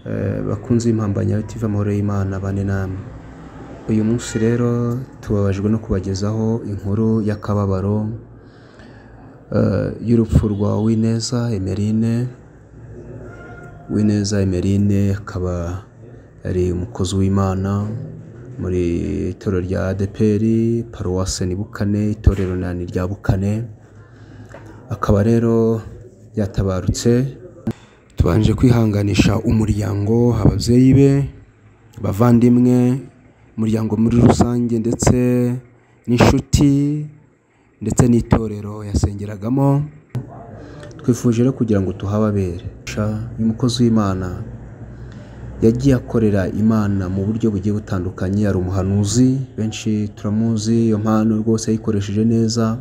Bakunzi b'impambanyi TV, amahoro y'Imana bane namwe. Uyu munsi rero tubabajwe no kubagezaho inkuru y'akababaro y'urupfu rwa Uwineza Emeline. Uwineza Emeline akaba yari umukozi w'Imana muri itorero rya ADEPR paruwase ni Bukane, itorero nani rya Bukane, akaba rero yatabarutse. Tubanje kwihanganisha umuryango, ababyeyi be, abavandimwe, umuryango muri rusange, ndetse n'inshuti, ndetse n'itorero yasengeragamo. Twifuje rero kugira ngo tuhababere. Uyu mukozi w'Imana yagiye akorera Imana mu buryo bugiye butandukanye, ari umuhanuzi, benshi turamuzi, iyo mpano rwose yayikoresheje neza,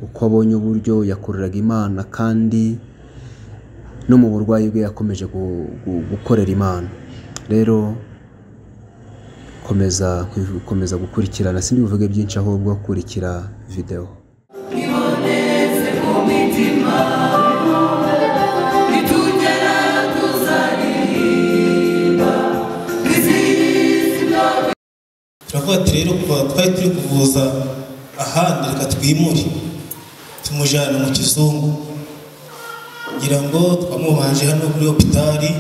uko abonye uburyo yakoreraga Imana, kandi no mu burwayi bwe yakomeje gukorera Imana. Rero komeza gukurikirana, sindi buvuge byinshi ahubwo kurikira video. Turavuga ati rero kuva twari turi kuvuza ahandi, reka twimure tumujyana mu kizungu, kugira ngo twamubanje hano kuri hopitali,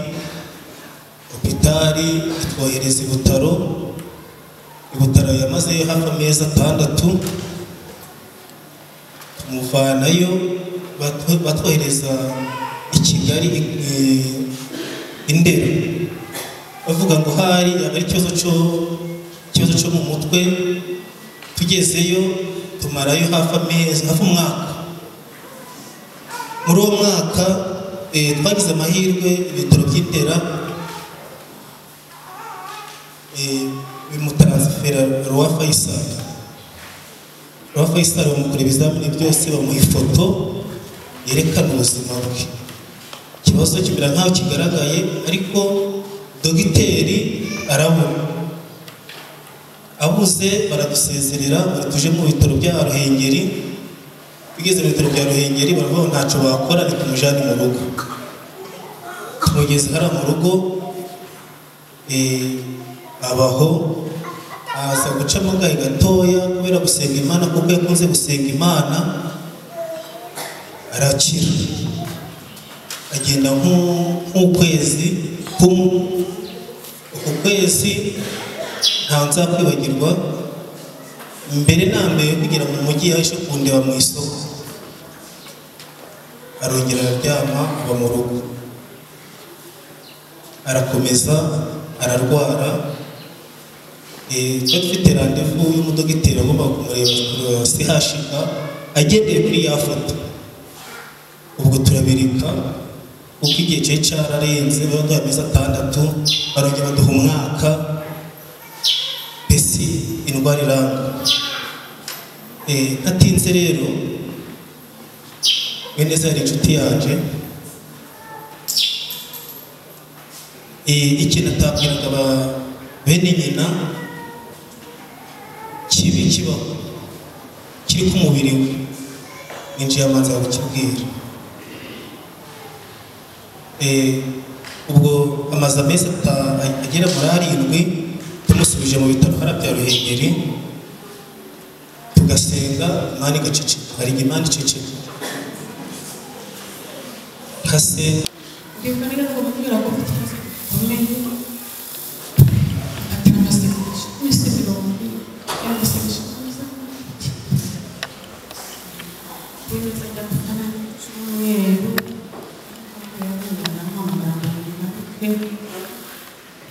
hopitali itwohereza i Butaro. I Butaro yamazeyo hafi amezi 6, tumuvanayo batwohereza i Kigali i Ndera, bavuga ngo hari ari ikibazo cyo mu mutwe. Tugezeyo tumarayo hafi amezi, hafi umwaka. Muri uwo mwaka twagize amahirwe, ibitaro by'Indera bimutaransifera Roi Faisal. Roi Faisal bamukora ibizamini byose, bamuha ifoto yerekana ubuzima bwe. Ikibazo kimera nkaho kigaragaye, ariko dogiteri arabona abuze, baradusezerera ngo tuje mu bitaro bya Ruhengeri. Tugeze mu bitaro bya Ruhengeri baravuga ngo ntacyo bakora, nitumujane mu rugo. Tumugeze hariya mu rugo, abaho aza gucamo gahe gatoya kubera gusenga Imana, kuko yakunze gusenga Imana, arakira, agenda nk'ukwezi kumwe. Uku kwezi nta nzakwibagirwa. Mbere na mbere kugera mu mujyi yaje kundeba mu isoko, arongera araryama aba mu rugo, arakomeza ararwara. Twari dufite randevu y'umudogiteri agomba kumureba CHK agendeye kuri ya foto. Ubwo turabirika kuko igihe cyari cyararenze, baduha amezi 6, barongera baduha umwaka, mbese indwara iranga. Ntatinze rero, Uwineza yari inshuti yanje. Ikintu atabwiraga bene nyina kibi kibaho kiri ku mubiri we, ninjiye amanza kukibwira. Ubwo amaze amezi agera muri 7, tumusubije mu bitaro hariya bya Ruhengeri, tugasenga Imana igaceceka. Hari igihe Imana iceceka nkasenga.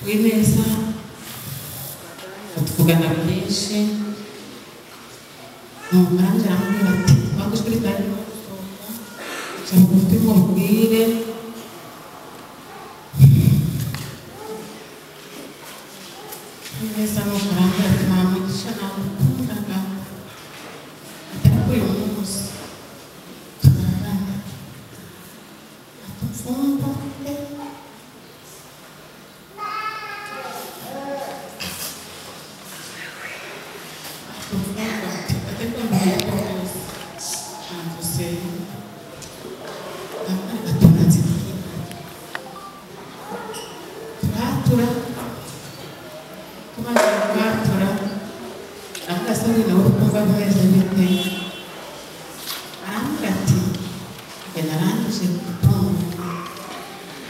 Uwineza tuvugana byinshi, nuko arangije arambwira ati wanga ijwi ritarimo gusohoka, ca bugufi nkubwire. Uwineza nuko arambwira ati nta mugisha nagukundaga, ariko uyu munsi turarana, ati mfungwa pe. Wumva bimeze bite? Arambwira ati njye narangije gutunga,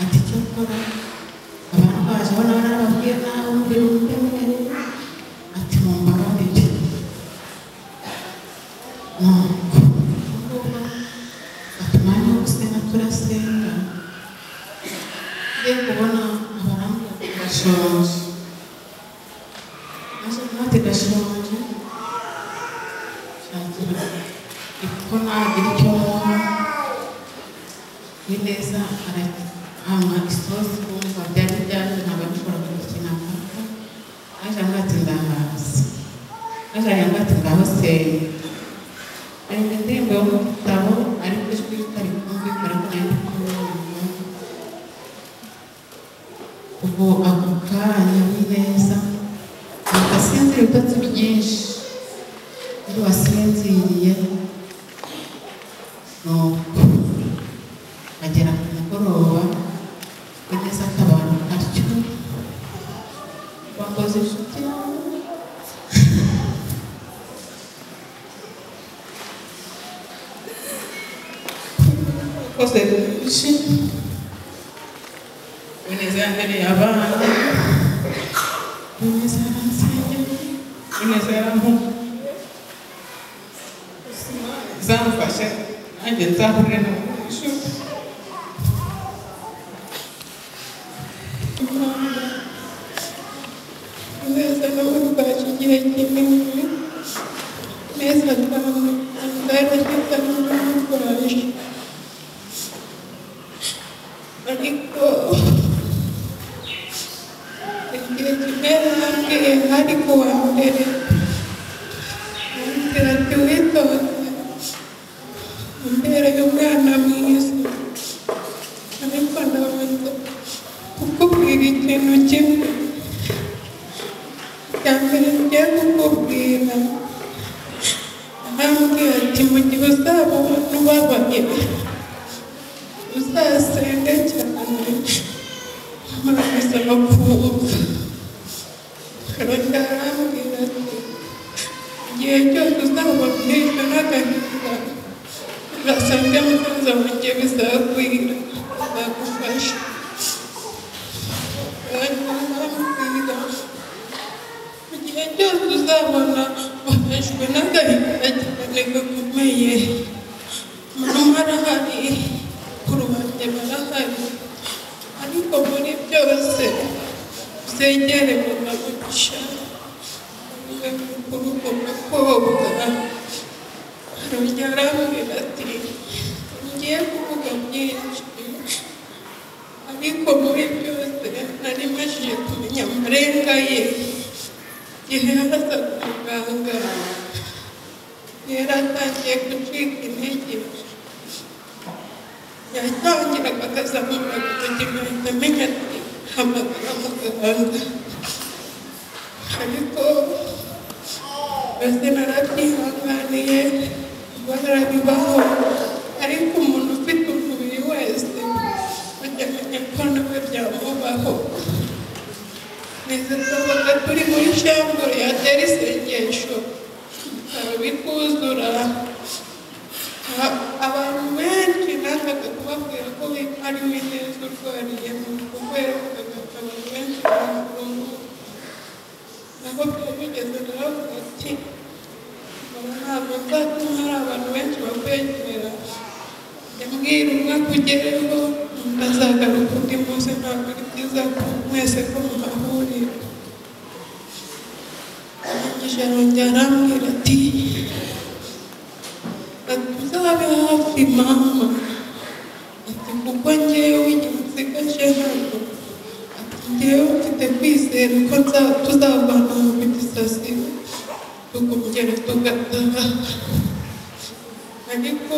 ati icyo ukora abantu baje aho nawe narababwiye nawe umubiri umwemerere, ati mumbabarire. Nuko ngubu ati umwanya wo gusenga turasenga, ngiye kubona abarambwira ati ndashonje. Maze nawe ati ndashonje, shakira ko nagira icyo nkora. Wineza arahanga isosi, wumva byari byaje ntabwo yabishoboraga gukina paka. Aje ambwira ati ndahaze, aje ambwira ati ngaho senga. Aririmba indirimbo yo mu gitabo ariko ijwi ritari kumvikana, ariko nayo ndi kumwumva. Ubwo ako kanya Wineza ahita asinzira ibitotsi byinshi, iyo wasinziriye nuko agera ku mugoroba Wineza atabaruka atyo, bakoze inshuti yawe. Wakoze byinshi, Wineza yambereye abana, Wineza yaransengeye, Wineza yarampuye, zamfashe nanjye nzahure na mu ishuri. Neza n'uburwayi igihe kinini, neza atanu yarageze n'umurwayi, ariko igihe kimwe yarambwiye hari ku wa mbere, arambwira ati witonze umbereye umwana mwiza, ariko ndabanza kukubwira ikintu kimwe. Icya mbere ngiye kukubwira, arambwira ati mu gihe uzaba ubona ubabaye uzasenge cyane, murabisaba kumva. Arongera arambwira ati igihe cyose uzaba ubwishwe n'agahinda uzasange musaza wanjye bizakwira, bizagufasha. Arongera arambwira igihe cyose uzabona wafashwe n'agahinda cyane gakomeye, mama arahari, kuri wanjye barahari, ariko muri byose uzegere mama Mugisha, niwe mukuru ku bakobwa. Arongera arambwira ati ngiye kuvuga byinshi, ariko muri byose nari majije kumenya amarenga ye. Igihe yazaga muganga yari atangiye gucika intege, yatangiraga akazamura agatoki nkahita amenya ati hamagara muganga, ariko mbese narabyihanganiye, barabibaho, ariko umuntu ufite umubiri wese ajya amenya ko nawe byamubaho. Neza twabaga turi muri shambure yatera isengesho bitaro bikuzura, abantu benshi nangaga kubabwira ko ari Wineza urwariye mu kuko yaravugaga ati abantu benshi baramurungu. Naho byari bigeze naravuga ati ntabwo nzatuma hari abantu benshi bakwegera, yambwira umwe akugereho undi azagaruka undi munsi, ntabwo ari byiza ko mwese ko muhahurira. Arangije arongera arambwira ati uzabe hafi mama, ati kuko njyewe igihe nsigaje hano, ati njyewe mfite kwizera ko tuzavana mu gisasiro tukongera tugataha. Ariko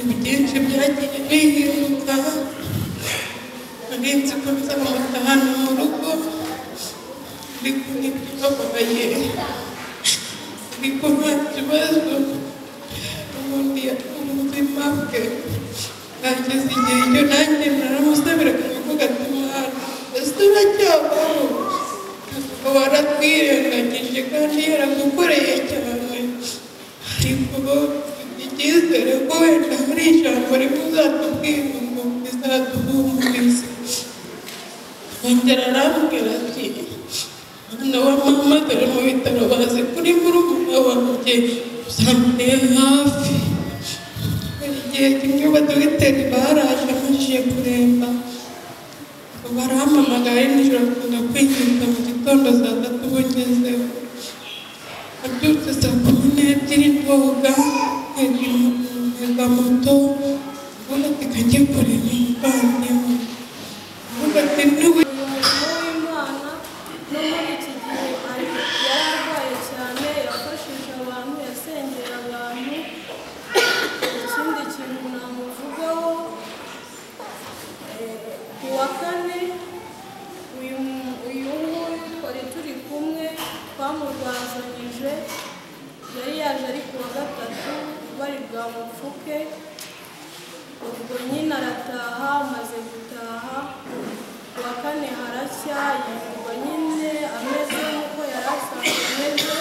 byinshi byagiye bihinduka, nari nzi ko nzamutahana mu rugo, ariko ntibyabaye, ariko nta kibazo, ubundi ubuzima bwe nageze igihe cyo nanjye naramusabiraga nkavuga ati mwana ese uracyabaho, waratwirengagije kandi yaragukoreye cyane. Ubu icyizere ko wenda hari ijambo rimwe uzatubwira ngo rizaduhumuriza. Yongera arambwira ati mwana wa mama, dore mu bitaro bazi kuri murumuna wanjye, uzamure hafi. Igihe kimwe abadogiteri baraje amajije kuremba, barampamagaye nijoro akunda kwinjiza mu gitondo saa 3 bugezeho. Abyutse saa 12 ndoga ntega moto, uvuga ati kajye kureba umuvandimwe, uvuga ati niwe. Uyu murimo w'Imana no muri iki gihe yararwaye cyane, yafashije abantu, yasengera abantu. Ikindi kintu namuvugaho, ku wa kane uyu nguyu twari turi kumwe, twamurwazanyije, yari yaje ari ku wa gatatu bari bwamupfuke. Ubwo nyine arataha, amaze gutaha ku wa kane haracya, yirirwa nyine ameze nk'uko yari asanzwe ameze.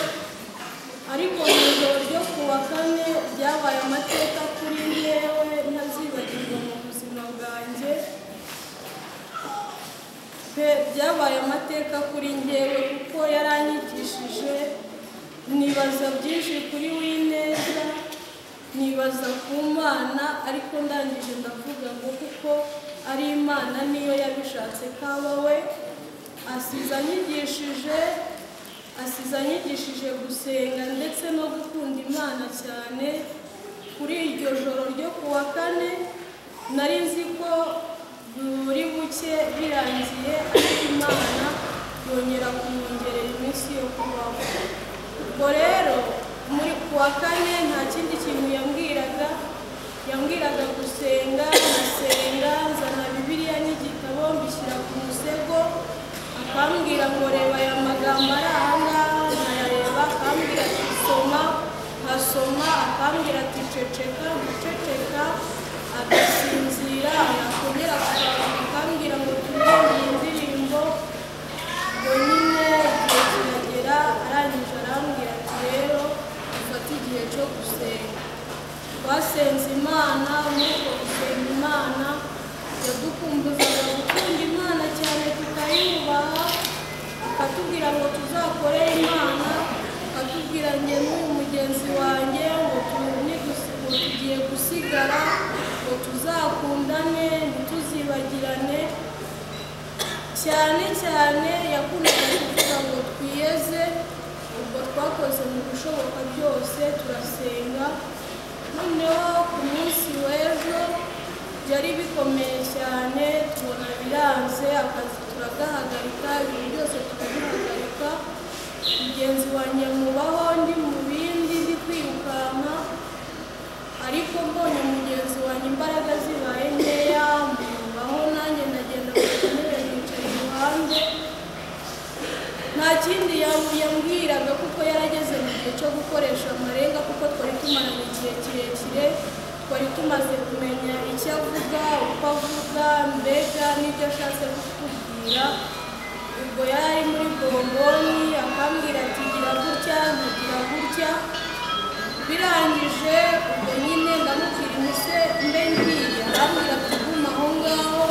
Ariko mu ijoro ryo ku wa kane byabaye amateka kuri njyewe ntazibagirwa mu buzima bwanjye pe, byabaye amateka kuri njyewe kuko yaranyigishije, nibaza byinshi kuri Uwineza, nibaza ku Mana, ariko ndangije ndavuga ngo kuko ari Imana niyo yabishatse kaba we. Asize anyigishije gusenga ndetse no gukunda Imana cyane. Kuri iryo joro ryo ku wa kane nari nzi ko buri buke birangiye, ariko Imana yongera kumwongerera iminsi yo kubaho. Ubwo rero muri ku wa kane nta kindi kintu yambwiraga, yambwiraga gusenga, ndasenga, nzana Bibiliya n'igitabo mbishyira ku musego, akambwira ngo reba aya magambo ari aha ngaha, nkayareba, akambwira ati soma, nkasoma, akambwira ati ceceka, nkaceceka, agasinzira, yakongera akambwira ngo turirimbe indirimbo. Ubwo nyine igihe kiragera, arangije arambwira ati rero ufate igihe cyo gusenga. Twasenze Imana, muri uko gusenga Imana yadukumbuzaga gukunda Imana cyane tukayubaha, akatubwira ngo tuzakorere Imana, akatubwira njye n'uyu mugenzi wanjye ngo tugiye gusigara, ngo tuzakundane ntituzibagirane. Cyane cyane yakundaga kuvuga ngo twiyeze. Ubwo twakoze mu bishoboka byose turasenga. Noneho ku munsi w'ejo byari bikomeye cyane, tubona biranze, akazi turagahagarika, ibintu byose tukabihagarika. Mugenzi wanjye mubaho ndi mu bindi ndi kwirukanka, ariko mbonye mugenzi wanjye imbaraga zibaye nkeya, mubaho nanjye ndagenda ku ntebe nicaye iruhande. Nta kindi yambwiraga kuko yarageze mu gihe cyo gukoresha amarenga, kuko twari tumaranye igihe kirekire, twari tumaze kumenya icyo avuga, uko avuga, mbega n'ibyo ashatse kutubwira. Ubwo yari ari muri bomboni, akambwira ati gira gutya, nkagira gutya. Birangije ubwo nyine ndamubwira imise mbe ngiye, arambwira ati guma aho ngaho.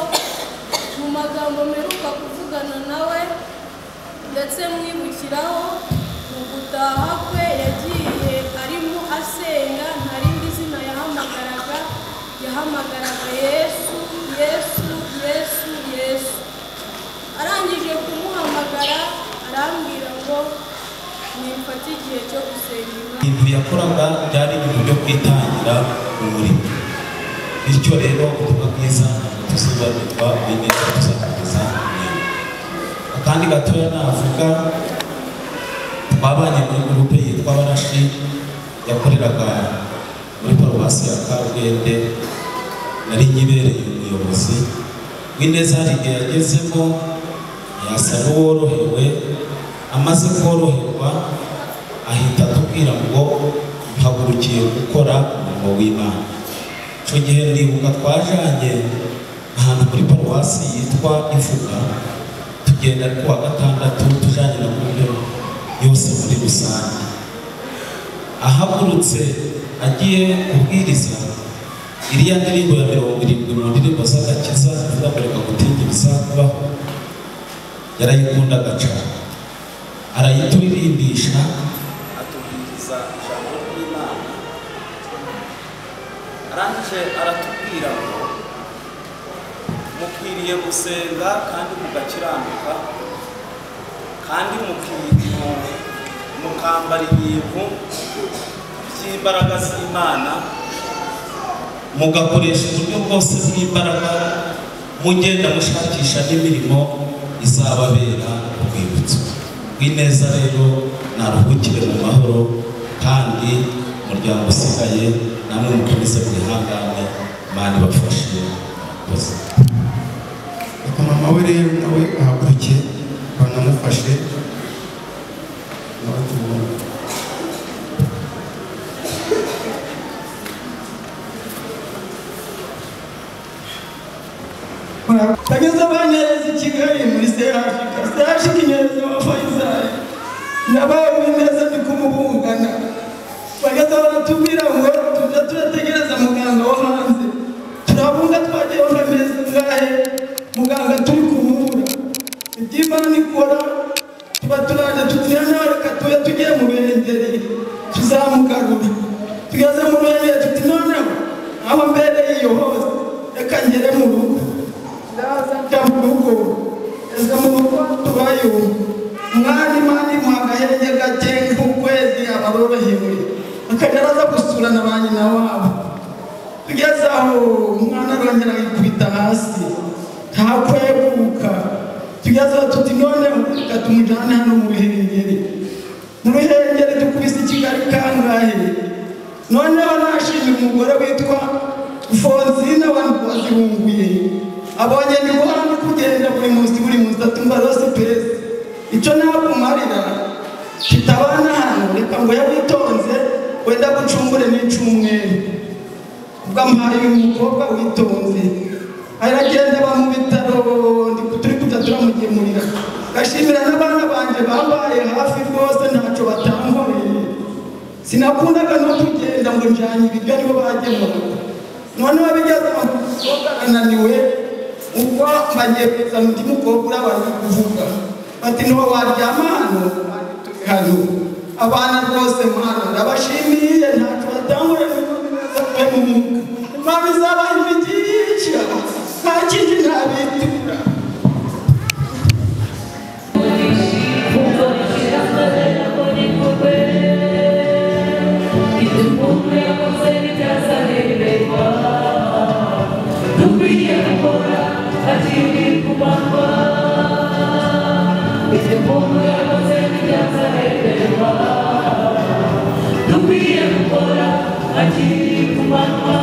Mu magambo mperuka kuvugana nawe ndetse mwibukiraho, mu gutaha kwe yagiye arimo asenga, nta rindi zina yahamagaraga, yahamagaraga Yesu, Yesu, Yesu, Yesu. Arangije kumuhamagara arambwira ngo nimfate igihe cyo gusenga Imana. Ibintu yakoraga byari ibintu byo kwitangira umurimo. Bityo rero ubutumwa bwiza ntabwo tuzibagirwa, Uwineza tuzakomeza kumenya. Akandi gatoya navuga, twabanye muri gurupe yitwa Barashi, yakoreraga muri paruwasi ya Kabwende, nari nyibereye umuyobozi. Uwineza hari igihe yagezemo yasa n'uworohewe, amaze koroherwa ahita atubwira ngo mpagurukiye gukora umurimo w'Imana. Icyo gihe ndibuka twajanye ahantu muri paruwasi yitwa Ivuga, tugenda ku wa gatandatu tujanye na gurupe yose muri rusange. Ahagurutse agiye kubwiriza iriya ndirimbo ya 70 mu ndirimbo z'agakiza ivuga ngo reka gutinya ibizakubaho, yarayikundaga cyane, arayituririmbisha, atubwiriza ijambo ry'Imana, arangije aratubwira ngo mukwiriye gusenga kandi mugakiranuka kandi mukambara ibintu by'imbaraga z'Imana, mugakoresha uburyo bwose bw'imbaraga, mugenda mushakisha n'imirimo izababera urwibutso. Rwineza rero naruhukire mu mahoro, kandi umuryango usigaye namwe mukomeze mwihangane, Imana ibafashe. Murakoze. Reka mama we rero nawe ahaguruke banamufashe nawe tubone. Bageze banyereza i Kigali muri CHK, CHK inyereza wa Faisal, nabaye neza ndi kumubungana. Bageze baratubwira ngo tujya turategereza muganga wo hanze, turabunga twagiye amezi ngahe muganga turi kumubura. Iby'Imana ikora tuba turaje tutira nawe reka tube tugiye mu Ruhengeri tuzamugarura. Tugeze mu Ruhengeri tuti noneho aho mbereye iyo hose reka ngere mu rugo. Ndaza njya mu rugo, eze mu rugo tubayo umwana Imana imuha agahenge gake nk'ukwezi abarorohewe, akajya araza gusura na ba nyina wabo. Tugeze aho umwana arongera yikubita hasi ntakweguka. Tugeze aho tuti noneho reka tumujyane hano mu Ruhengeri. Mu Ruhengeri dukubise i Kigali kangahe? Noneho nashimira umugore witwa Fonsina wazibunguye, abonye ndi guhora kugenda buri munsi atumva rose pesi icyo nakumarira kitabana hano, reka ngo yawitonze wenda gucungure n'icumweru. Ubwo ampaye uyu mukobwa witonze aragenda aba mu bitaro, turi kujya turamugemurira. Gashimira n'abana banjye bambaye hafi rwose ntacyo batankoreye. Sinakundaga no kugenda ngo njyanye ibiryo nibo bagemuraga. Noneho bigeze aho umukobwa ananiwe, ubwo bagiye kuzana undi mukobwa urabaza kuvuga bati niho waryama hano hano. Abana rwose Mana ndabashimiye ntacyo batankoreye mu mwuka. Imana izabaha imigisha nta kindi ntabitura. Dukwiye gukora akiri ku manywa.